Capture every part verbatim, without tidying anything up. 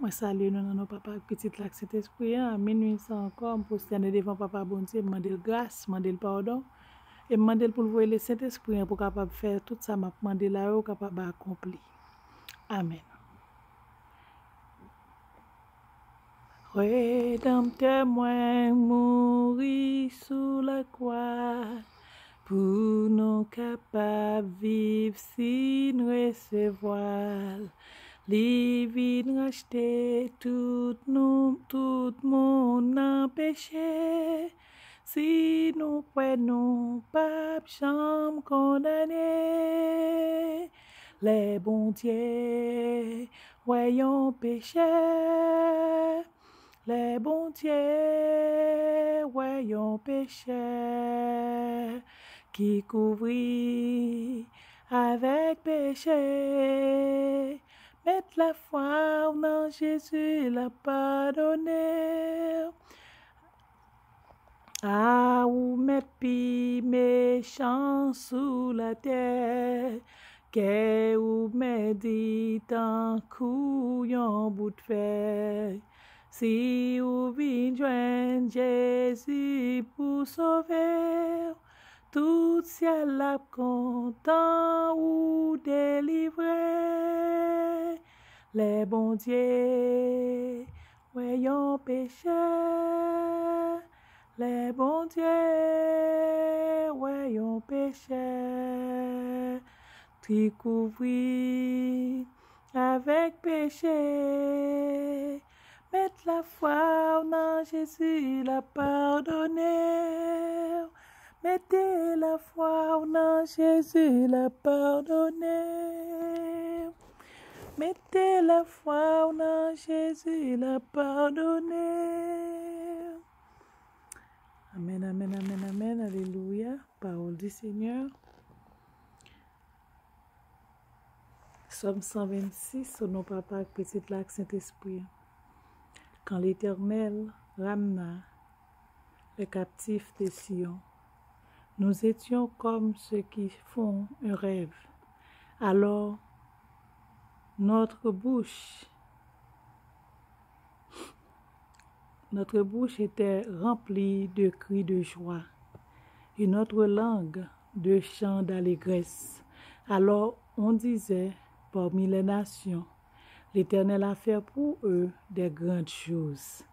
Mwen salye nou nan non Papa ak Pitit la ak Sentespri an. A minwi sa ankò, m pwostène devan Papa Bondye, m mande l gras, m mande l padon, e m mande l pou l voye Lesentespri an pou kapab fè tout sa m ap mande la yo kapab akonpli. Amèn. Redanmtè mwen mouri sou lakwa pou nou kapab viv si n resevwa l. Li vin rachte tout nou, tout moun nan peche. Si nou kwè, nou p ap janm kondane. Lè Bondye wè yon pechè, lè Bondye wè yon pechè ki kouvri avèk peche, met lafwa w nan Jezi, l ap padone w. A ou mèt pi mechan sou latè, kè ou mèt di tankou yon bout fèy. Si ou vin jwenn Jezi pou sove w, tout syèl ap kontan ou delivre. Lè Bondye wè yon pechè, lè Bondye wè yon pechè ki kouvri avèk peche, met lafwa w nan Jezi, l ap padone w. Mete lafwa w nan Jezi, l ap padone w. Mete lafwa w nan Jezi, l ap padone w. Amèn, amèn, amèn, amèn. Alelouya. Pawòl di Senyè. Sòm san vennsis, o non Papa ak Pitit la ak Sentespri. Quand l'Éternel ramena les captifs de Sion, nous étions comme ceux qui font un rêve. Alors, notre bouche Notre bouche était remplie de cris de joie, et notre langue de chants d'allégresse. Alors on disait parmi les nations, l'Éternel a fait pour eux des grandes choses.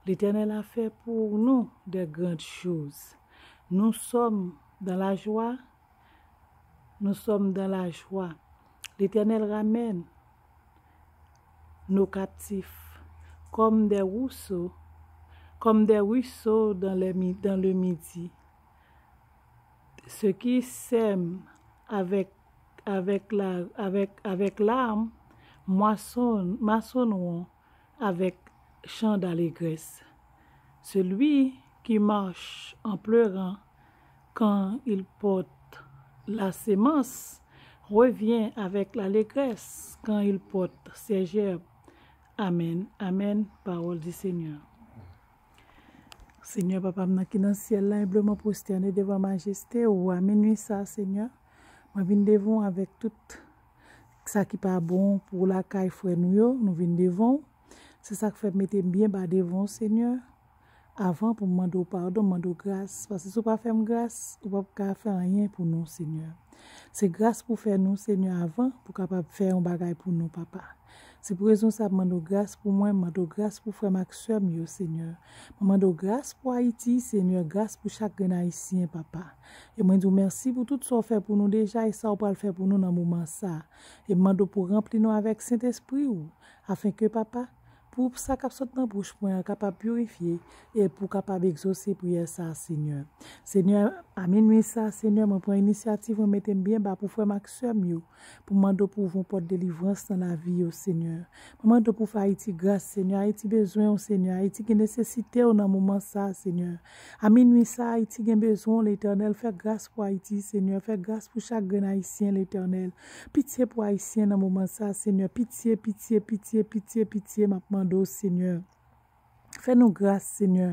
L'Éternel a fait pour nous des grandes choses. Nous sommes dans la joie, nous sommes dans la joie. L'Éternel ramène nos captifs comme des ruisseaux, comme des ruisseaux dans les mi-, dans le midi. Ceux qui sèment avec, avec la, avec, avec larmes moissonnent, moissonneront avec chants d'allégresse. Celui qui marche en pleurant quand il porte la semence revient avec l'allégresse quand il porte ses gerbes. Amèn, amèn, pawòl di Senyè. Senyè, Papa m nan ki nan syèl la, enbleman pwostène devan majeste ou a minwi sa, Senyè. Mwen vin devan w avèk tout sa ki pa bon pou lakay frè nou yo, nou vin devan w. Se sa k fè m mete m byen ba devan w, Senyè. Avan pou m mande w padon, mande w gras. Paske si w pa fè m gras, ou p ap ka fè anyen pou nou, Senyè. Se gras pou fè nou, Senyè, avan pou kapab fè yon bagay pou nou, Papa. Se pou rezon sa m mande w gras pou mwen, m mande w gras pou frè m ak sè m yo, Senyè. Mwen mande w gras pou Ayiti, Senyè, gras pou chak grenn Ayisyen, Papa. E mwen di w mèsi pou tout sa w fè pou nou deja e sa w pral fè pou nou nan moman sa. E m mande w pou w ranpli nou avèk Sentespri w, afenke, Papa, pou sa k ap sot nan bouch mwen an kapab pirifye e pou w kapab egzose priyè sa a, Senyè. Senyè, a minwi sa a, Senyè, mwen pran inisyativ, mwen mete m byen ba pou frè m ak sè m yo, pou m mande w pou w ouvri yon pòt delivrans nan lavi yo, Senyè. Mwen mande w pou w fè Ayiti gras, Senyè. Ayiti bezwen w, Senyè. Ayiti gen nesesite w nan moman sa a, Senyè. A minwi sa a, Ayiti gen bezwen w, Letènèl. Fè gras pou Ayiti, Senyè. Fè gras pou chak grenn Ayisyen, Letènèl. Pitye pou Ayisyen nan moman sa a, Senyè. Pitye, pitye, pitye, pitye, pitye, m ap mande w, Senyè. Fè nou gras, Senyè.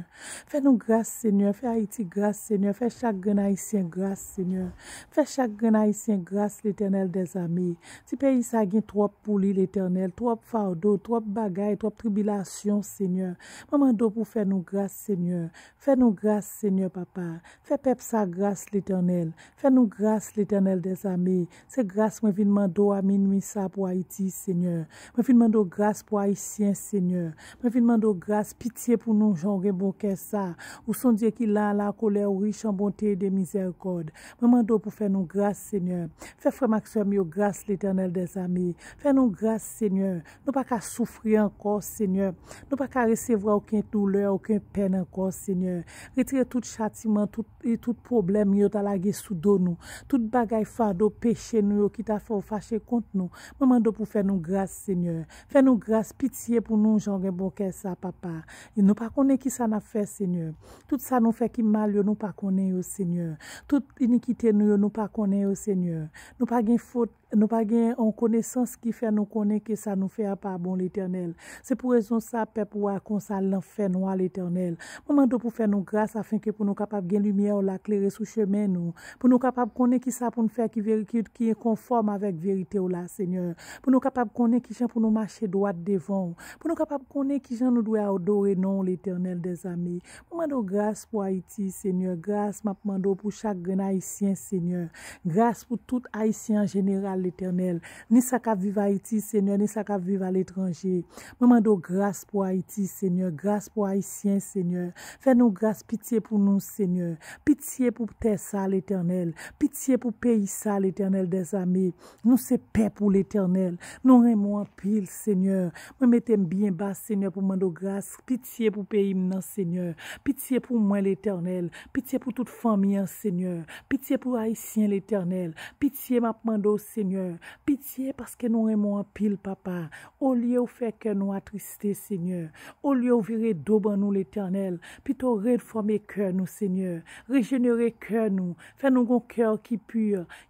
Fè nou gras, Senyè. Fè Ayiti gras, Senyè. Fè chak grenn Ayisyen gras, Senyè. Fè chak grenn Ayisyen gras, Letènèl dèzame. Ti peyi sa gen twòp pou li, Letènèl. Twòp fado, twòp bagay, twòp tribilasyon, Senyè. Mwen mande w pou fè nou gras, Senyè. Fè nou gras, Senyè, papa. Fè pèp sa gras, Letènèl. Fè nou gras, Letènèl dèzame. Se gras mwen vin mande w a minwi sa pou Ayiti, Senyè. Mwen vin mande w gras pou Ayisyen, Senyè. Mwen vin mande w gras, pitye pou nou, jan w gen bon kè sa. Ou se yon Dye ki lent à la colère, ou rich an bonte e de mizèrikòd. Mwen mande w pou fè nou gras, Senyè. Fè frè m ak sè m yo gras, Letènèl dèzame. Fè nou gras, Senyè. Nou pa ka soufri ankò, Senyè. Nou pa ka resevwa okenn doulè, okenn pèn ankò, Senyè. Retire tout chatiman, tout, e tout pwoblèm yo ta lage sou do nou. Tout bagay fado peche nou yo ki ta fè w fache kont nou. Mwen mande w pou fè nou gras, Senyè. Fè nou gras, pitye pou nou, jan w gen bon kè sa, papa. E nou pa konnen ki sa n ap fè, Senyè. Tout sa nou fè ki mal yo, nou pa konnen yo, Senyè. Tout inikite nou yo, nou pa konnen yo, Senyè. Nou pa gen fot, nou pa gen yon konesans ki fè nou konnen ke sa nou fè a pa bon, Letènèl. Se pou rezon sa, pèp ou a konsa nan fènwa, Letènèl. Mwen mande w pou fè nou gras afenke pou nou kapab gen limyè w la klere sou chemen nou, pou nou kapab konnen ki sa pou n fè ki veri-, ki, ki konfòm avèk verite w la, Senyè. Pou nou kapab konnen ki jan pou nou mache dwat devan w, pou nou kapab konnen ki jan nou dwe adore non w, Letènèl dèzame. Mwen mande w gras pou Ayiti, Senyè. Gras, m ap mande w pou chak grenn Ayisyen, Senyè. Gras pou tout Ayisyen an jeneral, Letènèl. Ni sa k ap viv Ayiti, Senyè, ni sa k ap viv aletranje. Mwen mande w gras pou Ayiti, Senyè. Gras pou Ayisyen, Senyè. Fè nou gras, pitye pou nou, Senyè. Pitye pou tè sa, Letènèl. Pitye pou peyi sa, Letènèl dèzame. Nou se pèp ou, Letènèl. Nou renmen w anpil, Senyè. Mwen mete m byen ba, Senyè, pou mande w gras. Pitye pou peyi m nan, Senyè. Pitye pou mwen, Letènèl. Pitye pou tout fanmi an, Senyè. Pitye pou Ayisyen, Letènèl. Pitye m ap mande w, Senyè. Pitye paske nou renmen w anpil, papa. Olye w fè kè nou atriste, Senyè. Olye w vire do ban nou, Letènèl. Pito refòme kè nou, Senyè. Rejenere kè nou. Fè nou gon kè ki pi.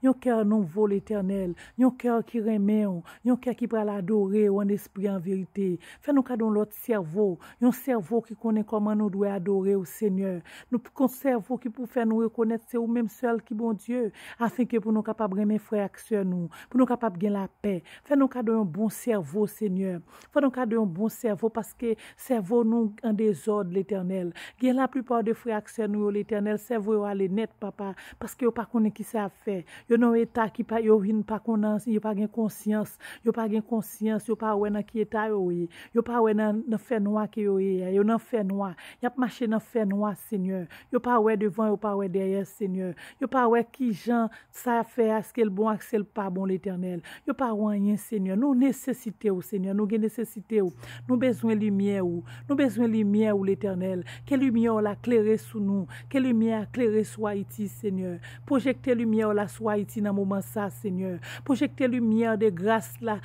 Yon kè nouvo, Letènèl. Yon kè ki renmen w. Yon kè ki pral adore w an espri, an verite. Fè nou kado yon lòt sèvo. Yon sèvo ki konnen kòman nou dwe adore w, Senyè. Nou p-, yon sèvo ki pou fè nou rekonèt se ou menm sèl ki Bondye, afenke pou nou kapab renmen frè ak sè nou, pou nou kapab gen lapè. Fè nou kado yon bon sèvo, Senyè. Fè nou kado yon bon sèvo, paske sèvo nou an dezòd, Letènèl. Gen laplipa de frè ak sè nou yo, Letènèl, sèvo yo ale nèt, papa, paske yo pa konnen ki sa y ap fè. Yo nan yon eta ki pa, yo vin pa konnen, yo pa gen konsyans, yo pa gen konsyans, yo pa wè nan ki eta yo ye, yo pa wè nan, nan fènwa ke yo ye a, yo nan fènwa, y ap mache nan fènwa, Senyè. Yo pa wè devan, yo pa wè dèyè, Senyè. Yo pa wè ki jan sa y ap fè a, èske l bon, èske l pa bon, Letènèl. Yo pa wè anyen, Senyè. Nou nesesite w, Senyè. Nou gen nesesite w. Nou bezwen limyè w. Nou bezwen limyè w, Letènèl. Ke limyè w la klere sou nou. Ke limyè a klere sou Ayiti, Senyè. Pwojekte limyè w la sou Ayiti nan moman sa, Senyè. Pwojekte limyè de gras la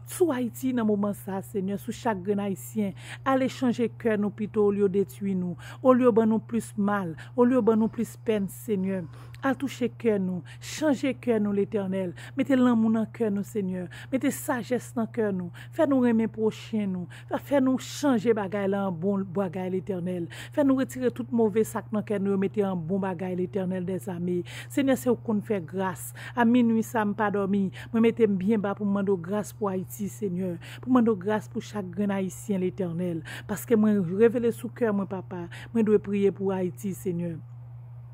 sou Ayiti nan moman sa, Senyè, sou chak grenn Ayisyen. Ale chanje kè nou pito olye w detwi nou, olye w ban nou plis mal, olye w ban nou plis pèn, Senyè. Al touche kè nou, chanje kè nou, Letènèl. Mete lanmou nan kè nou, Senyè. Mete sajès nan kè nou. Fè nou renmen pwochen nou. Fè, fè nou chanje bagay la an bon bagay, Letènèl. Fè nou retire tout move sa k nan kè nou yo, mete an bon bagay, Letènèl dèzame. Senyè, se ou k konn fè gras. A minwi sa, m pa dòmi. Mwen mete m byen ba pou m mande w gras pou Ayiti, Senyè. Pou m mande w gras pou chak grenn Ayisyen, Letènèl. Paske mwen revele sou kè mwen, papa. Mwen dwe priye pou Ayiti, Senyè.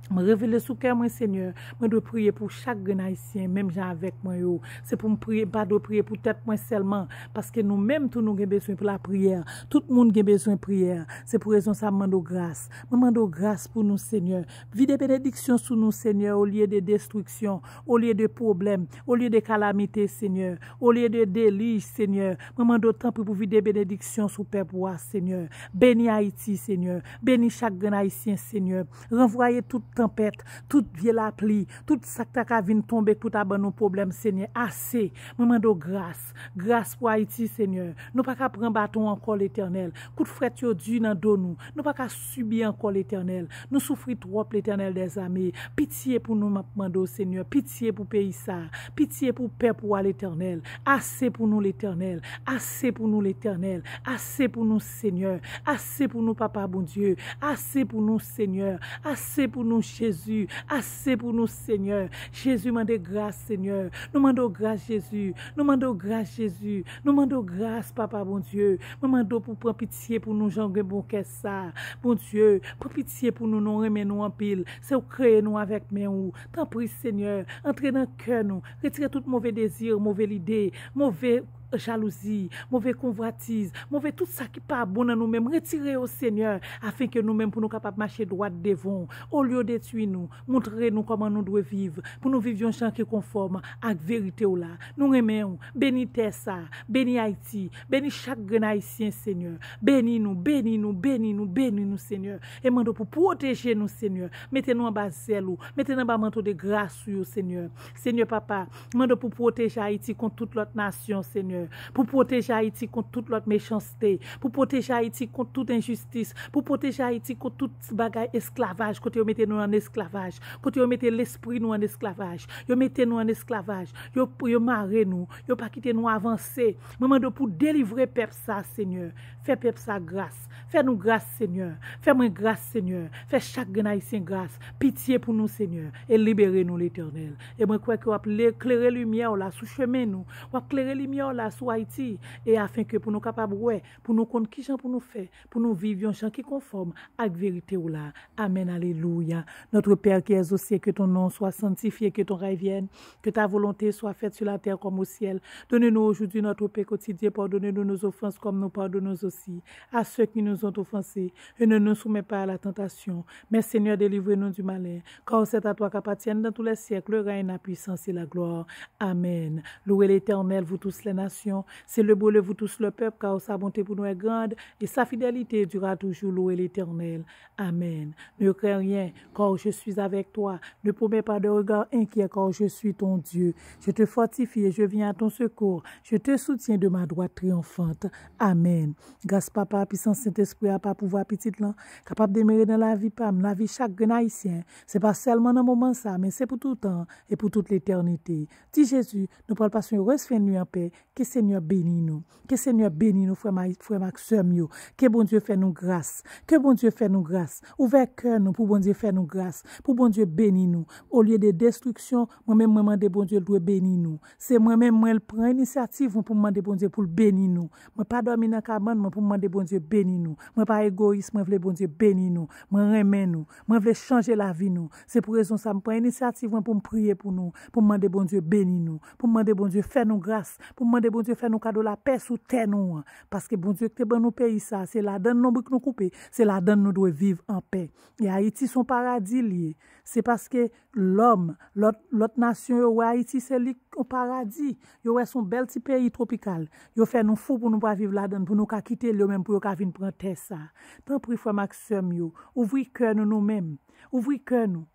Mwen revele sou kè mwen, Senyè. Mwen dwe priye pou chak grenn Ayisyen, menm jan avèk mwen yo. Se pou m priye, m pa dwe priye pou tèt mwen sèlman, paske nou menm tou nou gen bezwen pou lapriyè. Tout moun gen bezwen priyè. Se pou rezon sa m mande w gras. Mwen mande w gras pou nou, Senyè. Vide benediksyon sou nou, Senyè, olye de destriksyon, olye de pwoblèm, olye de kalamite, Senyè, olye de delij, Senyè. Mwen mande w tanpri pou vide benediksyon sou pèp ou a, Senyè. Beni Ayiti, Senyè. Beni chak grenn Ayisyen, Senyè. Ranvwaye tout tanpèt, tout vye lapli, tout sa k ta ka vin tonbe pou ta ban nou pwoblèm, Senyè, ase. Mwen mande w gras, gras pou Ayiti, Senyè. Nou pa ka pran baton ankò, Letènèl. Kout frèt yo di nan do nou. Nou pa ka sibi ankò, Letènèl. Nou soufri twòp, Letènèl dèzame. Pitye pou nou, m ap mande w, Senyè. Pitye pou peyi sa a. Pitye pou pèp ou a, Letènèl. Ase pou nou, Letènèl. Ase pou nou, Letènèl. Ase pou nou, Senyè. Ase pou nou, Papa Bondye. Ase pou nou, Senyè. Ase pou nou, Jezi. Ase pou nou, Senyè. Jezi, mande gras, Senyè. Nou mande w gras, Jezi. Nou mande w gras, Jezi. Nou mande w gras, Papa Bondye. Mwen mande w pou pran pitye pou nou, jan w gen bon kè sa. Bondye, pran pitye pou nou, nou renmen nou anpil. Se ou kreye nou avèk men ou. Tanpri, Senyè, antre nan kè nou. Retire tout move dezi, move lide, move jalouzi, move konvwatiz, move tout sa ki pa bon nan nou menm. Retire yo, Senyè, afenke nou menm pou nou kapab mache dwat devan w. Olye w detwi nou, montre nou kòman nou dwe viv, pou nou viv yon jan ki konfòm ak verite w la. Nou renmen w. Beni tè sa, beni Ayiti, beni chak grenn Ayisyen, Senyè. Beni nou, beni nou, beni nou, beni nou, Senyè. E mande w pou pwoteje nou, Senyè. Mete nou anba zèl ou, mete nou anba manto de gras ou yo, Senyè. Senyè Papa, mande w pou pwoteje Ayiti kont tout lòt nasyon, Senyè. Pou pwoteje Ayiti kont tout lòt mechanste. Pou pwoteje Ayiti kont tout enjistis. Pou pwoteje Ayiti kont tout bagay esklavaj, kote yo mete nou an esklavaj. Kote yo mete lespri nou an esklavaj. Yo mete nou an esklavaj. Yo, yo mare nou. Yo pa kite nou avanse. Mwen mande w pou delivre pèp sa, Senyè. Fè pèp sa gras. Fè nou gras, Senyè. Fè mwen gras, Senyè. Fè chak grenn Ayisyen gras. Pitye pou nou, Senyè. E libere nou, Letènèl. E mwen kwè ke w ap le-, klere limyè w la sou chemen nou. W ap klere limyè w la sou Ayiti. E afenke pou nou kapab wè, pou nou konn kijan pou nou fè, pou nou viv yon jan ki konfòm ak verite w la. Amen, alelouya. Notre Père qui es aux cieux, que ton nom soit sanctifié, que ton règne vienne, que ta volonté soit faite sur la terre comme au ciel. Donne-nous aujourd'hui notre pain quotidien, pardonne-nous nos offenses comme nous pardonnons aussi à ceux qui nous ont offensés, et ne nous soumets pas à la tentation, mais Seigneur, délivre-nous du malin, car c'est à toi qu'appartiennent dans tous les siècles le règne, la puissance et la gloire. Amen. Louez l'Éternel, vous tous les nations, célébrez-le, vous tous le peuple, car sa bonté pour nous est grande, et sa fidélité durera toujours. Louez l'Éternel. Amen. Ne crains rien, car je suis avec toi. Ne promets pas de regard inquiet, car je suis ton Dieu. Je te fortifie et je viens à ton secours. Je te soutiens de ma droite triomphante. Amen. Gras Papa, pisans Sentespri a, pa pouvwa Pitit lan, kapab demere nan lavi pa m, lavi chak grenn Ayisyen. Se pa sèlman nan moman sa, men se pou toutan e pou tout letènite. Di Jezi, nou pral pase yon erez fen nwi anpè. Ke Senyè beni nou. Ke Senyè beni nou, frè m a-, frè m ak sè m yo. Ke Bondye fè nou gras. Ke Bondye fè nou gras. Ouvè kè nou pou Bondye fè nou gras. Pou Bondye beni nou. Olye de destriksyon, mwen menm mwen mande Bondye l dwe beni nou. Se mwen menm mwen l pran inisyativ mwen pou m mande Bondye pou l beni nou. Mwen pa dòmi nan kabann mwen pou m mande Bondye beni nou. Mwen pa egoyis, mwen vle Bondye beni nou. Mwen renmen nou. Mwen vle chanje lavi nou. Se pou rezon sa m pran inisyativ mwen pou m priye pou nou, pou m mande Bondye beni nou, pou m mande Bondye fè nou gras, pou m mande Bondye fè nou kado lapè sou tè nou an. Paske Bondye ki te ban nou peyi sa, se ladann nonbrik nou koupe, se ladann nou dwe viv anpè. E Ayiti se yon paradi l ye. Se paske lòm, lòt, lòt nasyon yo wè Ayiti se li yon paradi. Yo wè se yon bèl ti peyi twopikal. Yo fè nou fou pou nou pa viv ladann, pou nou ka kite l yo menm, pou yo ka vin pran tè sa. Tanpri, frè m ak sè m yo, ouvri kè nou nou menm. Ouvri kè nou.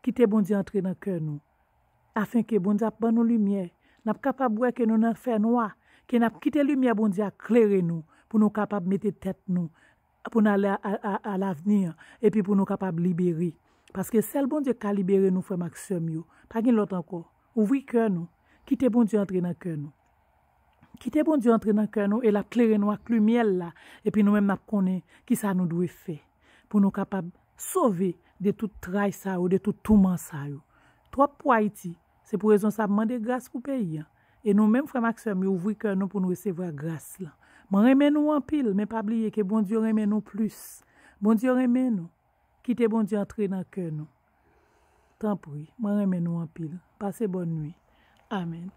Kite Bondye antre nan kè nou. Afenke Bondye ap ban nou limyè. N ap kapab wè ke nou nan fènwa. Ke n ap kite limyè Bondye a klere nou. Pou nou kapab mete tèt nou. Pou n ale a, a, a, a lavni an. Epi pou nou kapab libere. Paske sèl Bondye k ka libere nou, frè m ak sè m yo. Pa gen lòt ankò. Ouvri kè nou. Kite Bondye antre nan kè nou. Kite Bondye antre nan kè nou e l ap klere nou ak limyè l la. Epi nou menm n ap konnen kisa nou dwe fè. Pou nou kapab sove de tout tray sa yo, de tout touman sa yo. Twòp pou Ayiti. Se pou rezon sa m mande gras pou peyi an. E nou menm, frè m ak sè m yo, ouvri kè nou pou nou resevwa gras lan. Mwen renmen nou anpil, men pa bliye ke Bondye renmen nou plis. Bondye renmen nou. Kite Bondye antre nan kè nou. Tanpri, mwen renmen nou anpil. Pase bòn nwi. Amèn.